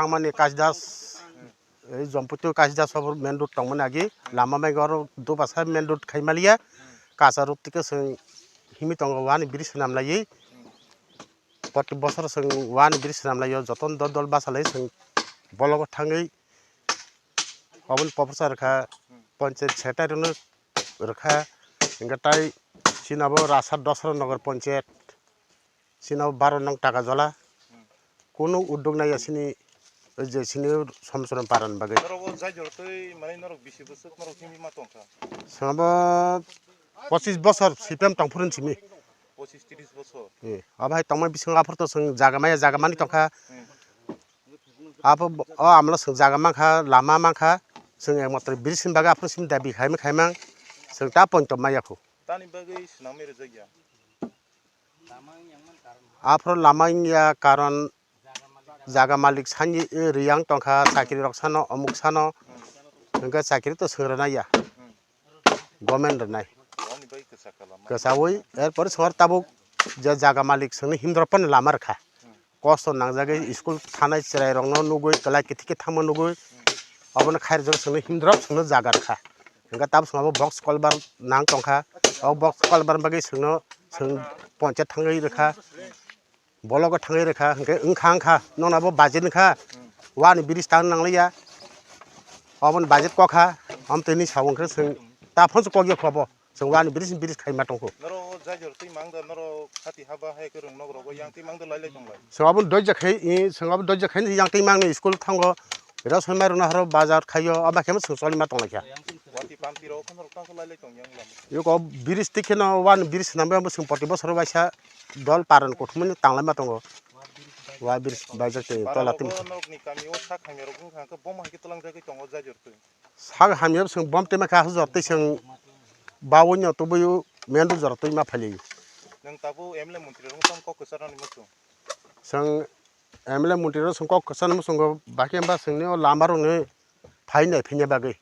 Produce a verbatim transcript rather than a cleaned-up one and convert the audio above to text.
Mani Kasidas, ei Jompui to Kasidas obor main road tongmani agi, lama mai oro dubasa main road khai maliya, kacha road tike chwng himi tongo wani bridge swnam laiwi, proti bosor chwng wani bridge swnam laio, jotono dol dol bachalai chwng bologo thangwi oboni poprsa rwkha, panchayat secretary rwkha, hwnkhe tai chini abo Rasa Dosra Nagar panchayat. Chini o baro nang taka jola. Kunu uduk nai ya chini, je chini Somsram paran bagwi. Norok o jai jora twi mane norok bisi bwswk norok himwi ma tongkha? Sabo pochis bosor C P M tongphuru simi. Pochis tris bosor. Eh, abo hai tongma bising aphuru to chwng jaga maya jaga mani tongkha. Hmm. Abo o amlo chwng jaga mankha, lama mankha. Chwng ekmatro bridge ni bagwi aphuru simi dabi khaima khaimang. Chwng ta point to maya khu. Tani bagwi swnamwi rwjak ya. Aphuru lama wngya karon jaga malik sani, eh, riyang tongkha, chakri rok sano, omuk sano, hwnkhe chakri to swng rwnai ya, government rwnai. Kwchaui, erpore sor tabuk je jaga malik swngno himdrop phano lama rwkha. Kosto nangjagwi school thanai chwrairokno nugwi, kwlai kithi khe thangma nugwi, obono khairokjak swngno himdrop swngno jaga rwkha. Hwnkhe tabuk swngno bo box culvert nang tongkha, o box culvert bagwi swngno, swng ponchayat thangwi rwkha, bologo thangwi rwkha, hwnkhe wngkha wngkha, nono bo budget wngkha, wani bridge tang nangliya, oboni budget kokha, omtwini sabo hwnkhe swng ta phonse kokya kho bo. Chwng wani bridge ni bridge khaima tongkho. Norok o jai jora twi mang da, norok khati haba hai kwrwng nok rogo yang twi mang da lai lai tonglai. Chwng abo doija khai, i, chwng abo doija khai yang twi mang ni school thango. Rosoi mai rwna horo bazar khaio, aba khe chwng choli ma tonglaikha. Wati pamti rok norok tang lai lai tong yang lam. Yoko bridge twi kheno wani bridge swnambai abo chwng proti bosor waisa dol paran kuthumani tanglai ma tongo. Wa bridge baijak twi tola twi. Norok ni kami o sak hamya rok wngkha khe boma hai khe twlang jagwi tongo jai jora twi. Sak hamya chwng bom tema kha, jor twi chwng bawi no tubui o main road jora twi ma phali. Nwng tabuk M L A montri rok tamo kok kwchar nani muchung. Chwng M L A montri rok chwng kok kwchar nani muchungo, bahai khe ba chwngni o lama rok ni phai nai phinya bagwi.